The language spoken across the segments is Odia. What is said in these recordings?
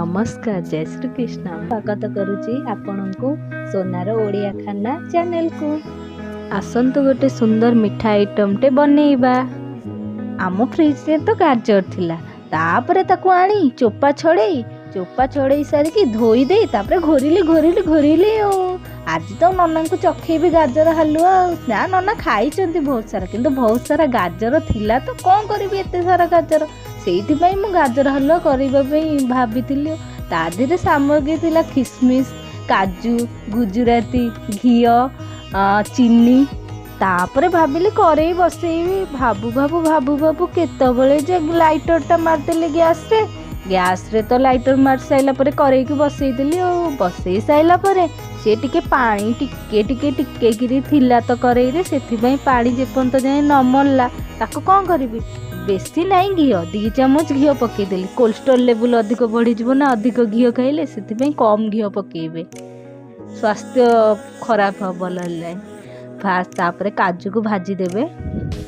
ନମସ୍କାର, ଜୟ ଶ୍ରୀକୃଷ୍ଣ। ସ୍ୱାଗତ କରୁଛି ଆପଣଙ୍କୁ ସୋନାର ଓଡ଼ିଆ ଖାନା ଚ୍ୟାନେଲକୁ। ଆସନ୍ତୁ ଗୋଟେ ସୁନ୍ଦର ମିଠା ଆଇଟମଟେ ବନେଇବା। ଆମ ଫ୍ରିଜରେ ତ ଗାଜର ଥିଲା, ତାପରେ ତାକୁ ଆଣି ଚୋପା ଛଡ଼େଇ, ଚୋପା ଛଡ଼େଇ ସାରିକି ଧୋଇ ଦେଇ ତାପରେ ଘୋରିଲି ଘୋରିଲି ଘୋରିଲି ଆଉ ଆଜି ତ ନନାଙ୍କୁ ଚଖେଇବି ଗାଜର ହାଲୁଆ। ଆଉ ନା, ନନା ଖାଇଛନ୍ତି ବହୁତ ସାରା, କିନ୍ତୁ ବହୁତ ସାରା ଗାଜର ଥିଲା ତ କ'ଣ କରିବି ଏତେ ସାରା ଗାଜର? ସେଇଥିପାଇଁ ମୁଁ ଗାଜର ହାଲୁଆ କରିବା ପାଇଁ ଭାବିଥିଲି। ତା ଦେହରେ ସାମଗ୍ରୀ ଥିଲା ଖିସମିସ୍, କାଜୁ, ଗୁଜୁରାତି, ଘିଅ, ଚିନି। ତାପରେ ଭାବିଲି କରେଇ ବସେଇବି। ଭାବୁ ଭାବୁ ଭାବୁ ଭାବୁ କେତେବେଳେ ଯେ ଲାଇଟରଟା ମାରିଦେଲି ଗ୍ୟାସ୍ରେ। ଗ୍ୟାସ୍ରେ ତ ଲାଇଟର ମାରି ସାରିଲା ପରେ କରେଇକି ବସେଇଦେଲି। ଆଉ ବସେଇ ସାରିଲା ପରେ ସେ ଟିକେ ପାଣି ଟିକେ ଟିକେ ଟିକେ କିରି ଥିଲା ତ କରେଇରେ, ସେଥିପାଇଁ ପାଣି ଯେପର୍ଯ୍ୟନ୍ତ ଯାଏଁ ନ ମରିଲା ତାକୁ କ'ଣ କରିବି? ବେଶୀ ନାହିଁ, ଘିଅ 2 ଚାମଚ ଘିଅ ପକେଇଦେଲି। କୋଲେଷ୍ଟ୍ରଲ୍ ଲେବୁଲ୍ ଅଧିକ ବଢ଼ିଯିବ ନା ଅଧିକ ଘିଅ ଖାଇଲେ, ସେଥିପାଇଁ କମ୍ ଘିଅ ପକେଇବେ, ସ୍ୱାସ୍ଥ୍ୟ ଖରାପ ହେବ ନହେଲେ। ଫାଷ୍ଟ ତାପରେ କାଜୁକୁ ଭାଜିଦେବେ,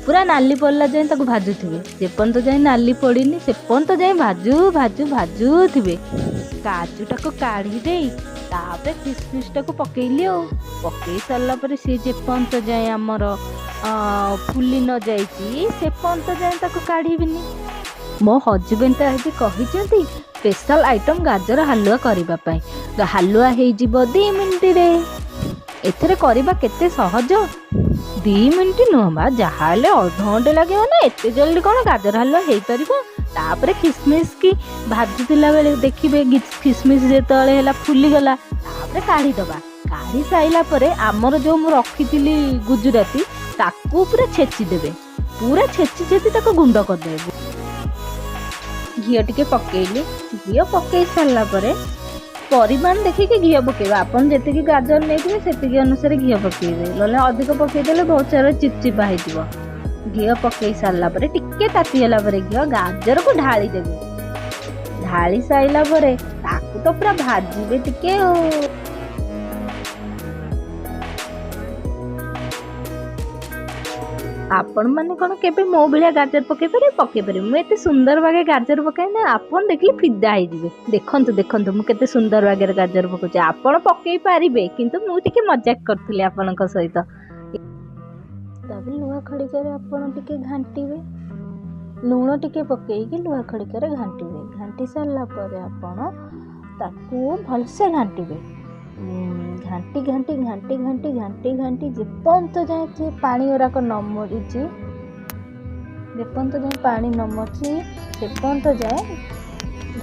ପୁରା ନାଲି ପଡ଼ିଲା ଯାଏଁ ତାକୁ ଭାଜୁଥିବେ। ଯେପର୍ଯ୍ୟନ୍ତ ଯାଏଁ ନାଲି ପଡ଼ିନି ସେପର୍ଯ୍ୟନ୍ତ ଯାଏଁ ଭାଜୁ ଭାଜୁ ଭାଜୁଥିବେ। କାଜୁଟାକୁ କାଢ଼ି ଦେଇ ତାପରେ ଖିସମିସଟାକୁ ପକେଇଲି। ଆଉ ପକେଇ ସାରିଲା ପରେ ସିଏ ଯେପର୍ଯ୍ୟନ୍ତ ଯାଏଁ ଆମର ଫୁଲି ନ ଯାଇଛି ସେପର୍ଯ୍ୟନ୍ତ ଯାଏଁ ତାକୁ କାଢ଼ିବିନି। ମୋ ହଜବେଣ୍ଡ ଆଜି କହିଛନ୍ତି ସ୍ପେଶାଲ ଆଇଟମ୍ ଗାଜର ହାଲୁଆ କରିବା ପାଇଁ। ହାଲୁଆ ହେଇଯିବ 2 ମିନିଟରେ। ଏଥିରେ କରିବା କେତେ ସହଜ। 2 ମିନିଟ୍ ନୁହଁ ବା, ଯାହା ହେଲେ ଅଧଘଣ୍ଟେ ଲାଗିବ ନା, ଏତେ ଜଲ୍ଦି କ'ଣ ଗାଜର ହାଲୁଆ ହେଇପାରିବ? ତାପରେ ଖିସମିସ୍ କି ଭାଜୁଥିଲା ବେଳେ ଦେଖିବେ ଖିସମିସ୍ ଯେତେବେଳେ ହେଲା ଫୁଲିଗଲା, ତାପରେ କାଢ଼ିଦେବା। କାଢ଼ି ସାରିଲା ପରେ ଆମର ଯେଉଁ ମୁଁ ରଖିଥିଲି ଗୁଜୁରାତି, ତାକୁ ପୁରା ଛେଚିଦେବେ, ପୁରା ଛେଚି ଛେଚି ତାକୁ ଗୁଣ୍ଡ କରିଦେବେ। ଘିଅ ଟିକେ ପକେଇଲି। ଘିଅ ପକେଇ ସାରିଲା ପରେ ପରିମାଣ ଦେଖିକି ଘିଅ ପକେଇବେ। ଆପଣ ଯେତିକି ଗାଜର ନେଇଥିବେ ସେତିକି ଅନୁସାରେ ଘିଅ ପକେଇବେ, ନହେଲେ ଅଧିକ ପକେଇଦେଲେ ବହୁତ ସାରା ଚିପଚିପା ହେଇଯିବ। ଘିଅ ପକେଇ ସାରିଲା ପରେ ଟିକେ ତାତିଗଲା ପରେ ଘିଅ ଗାଜରକୁ ଢାଳି ଦେବେ। ଢାଳି ସାରିଲା ପରେ ତାକୁ ତ ପୁରା ଭାଜିବେ ଟିକେ। ଆଉ ଆପଣମାନେ କ'ଣ କେବେ ମୋ ଭଳିଆ ଗାଜର ପକେଇ ପାରିବେ? ପକେଇ ପାରିବେ। ମୁଁ ଏତେ ସୁନ୍ଦର ବାଗେ ଗାଜର ପକାଏ ନା, ଆପଣ ଦେଖିଲେ ଫିଦା ହେଇଯିବେ। ଦେଖନ୍ତୁ ଦେଖନ୍ତୁ, ମୁଁ କେତେ ସୁନ୍ଦର ବାଗରେ ଗାଜର ପକାଉଛି। ଆପଣ ପକେଇ ପାରିବେ, କିନ୍ତୁ ମୁଁ ଟିକେ ମଜାକ କରୁଥିଲି ଆପଣଙ୍କ ସହିତ। ତାପରେ ଲୁହା ଖଡ଼ିକାରେ ଆପଣ ଟିକେ ଘାଣ୍ଟିବେ, ଲୁଣ ଟିକେ ପକେଇକି ଲୁହା ଖଡ଼ିକାରେ ଘାଣ୍ଟିବେ। ଘାଣ୍ଟି ସାରିଲା ପରେ ଆପଣ ତାକୁ ଭଲସେ ଘାଣ୍ଟିବେ। ଘାଣ୍ଟି ଘାଣ୍ଟି ଘାଣ୍ଟି ଘାଣ୍ଟି ଘାଣ୍ଟି ଘାଣ୍ଟି ଯେପର୍ଯ୍ୟନ୍ତ ଯାଏଁ ସେ ପାଣି ଗୁଡ଼ାକ ନ ମରିଛି, ଯେପର୍ଯ୍ୟନ୍ତ ଯାଏଁ ପାଣି ନ ମରିଛି ସେପର୍ଯ୍ୟନ୍ତ ଯାଏଁ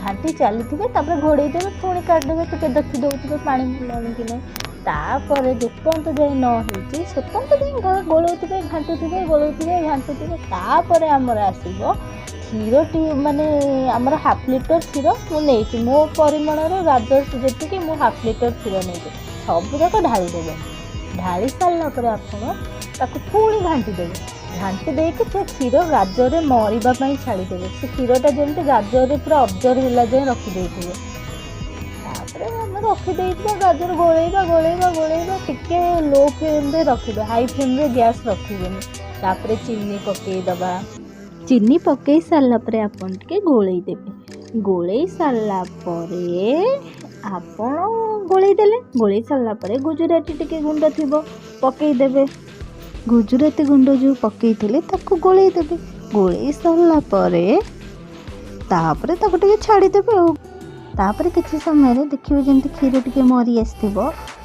ଘାଣ୍ଟି ଚାଲିଥିବେ। ତାପରେ ଘୋଡ଼େଇ ଦେବେ, ପୁଣି କାଢ଼ିଦେବେ, ଟିକେ ଦେଖି ଦେଉଥିବେ ପାଣି ମଲାଣି କି ନାହିଁ। ତାପରେ ଯେପର୍ଯ୍ୟନ୍ତ ଯାଏଁ ନ ହେଇଛି ସେପର୍ଯ୍ୟନ୍ତ ଯାଏଁ ଗୋଳଉଥିବେ, ଘାଣ୍ଟୁଥିବେ, ଗୋଳଉଥିବେ, ଘାଣ୍ଟୁଥିବେ। ତାପରେ ଆମର ଆସିବ କ୍ଷୀରଟି, ମାନେ ଆମର ହାଫ୍ ଲିଟର କ୍ଷୀର ମୁଁ ନେଇଛି। ମୋ ପରିମାଣର ଗାଜର ଯେତିକି, ମୁଁ ହାଫ୍ ଲିଟର କ୍ଷୀର ନେଇଛି। ସବୁଯାକ ଢାଳିଦେବେ। ଢାଳି ସାରିଲା ପରେ ଆପଣ ତାକୁ ପୁଣି ଘାଣ୍ଟି ଦେବେ। ଘାଣ୍ଟି ଦେଇକି ସେ କ୍ଷୀର ଗାଜରରେ ମରିବା ପାଇଁ ଛାଡ଼ିଦେବେ। ସେ କ୍ଷୀରଟା ଯେମିତି ଗାଜରରେ ପୁରା ଅବଜର୍ଭ ହେଲା ଯାଏଁ ରଖିଦେଇଥିବେ। ତାପରେ ଆମେ ରଖିଦେଇଥିବା ଗାଜର, ଗୋଳେଇବା ଗୋଳେଇବା ଗୋଳେଇବା, ଟିକେ ଲୋ ଫ୍ଲେମ୍ରେ ରଖିବେ, ହାଇ ଫ୍ଲେମ୍ରେ ଗ୍ୟାସ୍ ରଖିବେନି। ତାପରେ ଚିନି ପକେଇଦେବା। ଚିନି ପକେଇ ସାରିଲା ପରେ ଆପଣ ଟିକେ ଗୋଳେଇ ଦେବେ। ଗୋଳେଇ ସାରିଲା ପରେ ଆପଣ ଗୋଳେଇ ଦେଲେ। ଗୋଳେଇ ସାରିଲା ପରେ ଗୁଜୁରାତି ଟିକେ ଗୁଣ୍ଡ ଥିବ ପକେଇଦେବେ। ଗୁଜୁରାତି ଗୁଣ୍ଡ ଯେଉଁ ପକେଇଥିଲେ ତାକୁ ଗୋଳେଇ ଦେବେ। ଗୋଳେଇ ସାରିଲା ପରେ ତାପରେ ତାକୁ ଟିକେ ଛାଡ଼ିଦେବେ। ଆଉ ତାପରେ କିଛି ସମୟରେ ଦେଖିବେ ଯେମିତି କ୍ଷୀର ଟିକେ ମରି ଆସିଥିବ।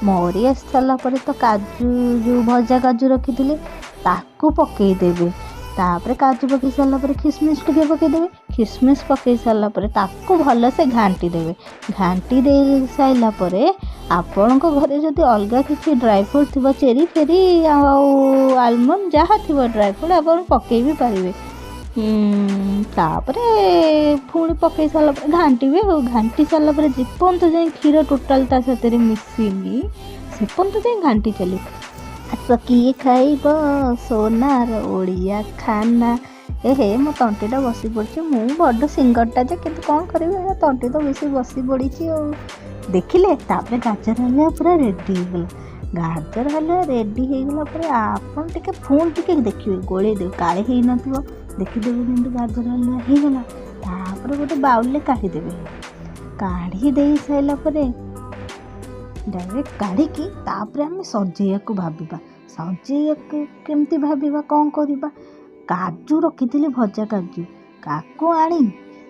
ମରି ଆସି ସାରିଲା ପରେ ତ କାଜୁ, ଯେଉଁ ଭଜା କାଜୁ ରଖିଥିଲେ, ତାକୁ ପକେଇଦେବେ। ତାପରେ କାଜୁ ପକେଇ ସାରିଲା ପରେ ଖିସମିସ୍ ଟିକେ ପକେଇଦେବେ। ଖିସମିସ୍ ପକେଇ ସାରିଲା ପରେ ତାକୁ ଭଲସେ ଘାଣ୍ଟି ଦେବେ। ଘାଣ୍ଟି ଦେଇ ସାରିଲା ପରେ ଆପଣଙ୍କ ଘରେ ଯଦି ଅଲଗା କିଛି ଡ୍ରାଇ ଫ୍ରୁଟ୍ ଥିବ, ଚେରି ଫେରି ଆଉ ଆଲମଣ୍ଡ ଯାହା ଥିବ ଡ୍ରାଇ ଫ୍ରୁଟ୍, ଆପଣ ପକେଇ ବି ପାରିବେ। ତାପରେ ପୁଣି ପକେଇ ସାରିଲା ପରେ ଘାଣ୍ଟିବେ। ଆଉ ଘାଣ୍ଟି ସାରିଲା ପରେ ଯେପର୍ଯ୍ୟନ୍ତ ଯାଏଁ କ୍ଷୀର ଟୋଟାଲ୍ ତା ସାଥିରେ ମିଶିନି ସେପର୍ଯ୍ୟନ୍ତ ଯାଏଁ ଘାଣ୍ଟି ଚାଲିବ। ଆସ କିଏ ଖାଇବ ସୋନାର ଓଡ଼ିଆ ଖାନା। ଏ ହେ, ମୋ ତଣ୍ଟିଟା ବସି ପଡ଼ିଛି। ମୁଁ ବଡ଼ ସିଙ୍ଗରଟା ଯେ, କିନ୍ତୁ କ'ଣ କରିବି, ମୋ ତଣ୍ଟି ତ ବେଶୀ ବସି ପଡ଼ିଛି। ଆଉ ଦେଖିଲେ, ତାପରେ ଗାଜର ହାଲୁଆ ପୁରା ରେଡ଼ି ହେଇଗଲା। ଗାଜର ହାଲୁଆ ରେଡ଼ି ହେଇଗଲା ପରେ ଆପଣ ଟିକେ ପୁଣି ଟିକେ ଦେଖିବେ, ଗୋଳେଇ ଦେବେ, କାଳେ ହେଇନଥିବ, ଦେଖିଦେବେ ଯେମିତି ଗାଜର ହାଲୁଆ ହେଇଗଲା। ତାପରେ ଗୋଟେ ବାଉଲରେ କାଢ଼ିଦେବେ। କାଢ଼ି ଦେଇ ସାରିଲା ପରେ ଡାଇରେକ୍ଟ କାଢ଼ିକି ତାପରେ ଆମେ ସଜେଇବାକୁ ଭାବିବା। ସଜେଇବାକୁ କେମିତି ଭାବିବା, କ'ଣ କରିବା? କାଜୁ ରଖିଥିଲି, ଭଜା କାଜୁ, କାକୁ ଆଣି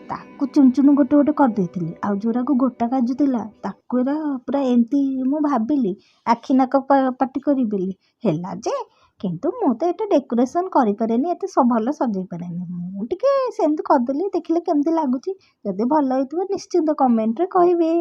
ତାକୁ ଚୁନ ଚୁନ ଗୋଟେ ଗୋଟେ କରିଦେଇଥିଲି। ଆଉ ଯେଉଁରାକୁ ଗୋଟା କାଜୁ ଥିଲା, ତାକୁ ଏରା ପୁରା ଏମିତି ମୁଁ ଭାବିଲି ଆଖି ନାକ ପାଟି କରିବି ବୋଲି। ହେଲା ଯେ, କିନ୍ତୁ ମୁଁ ତ ଏତେ ଡେକୋରେସନ୍ କରିପାରେନି, ଏତେ ଭଲ ସଜେଇ ପାରେନି। ମୁଁ ଟିକେ ସେମିତି କରିଦେଲି। ଦେଖିଲେ କେମିତି ଲାଗୁଛି? ଯଦି ଭଲ ହେଇଥିବ, ନିଶ୍ଚିନ୍ତ କମେଣ୍ଟରେ କହିବେ।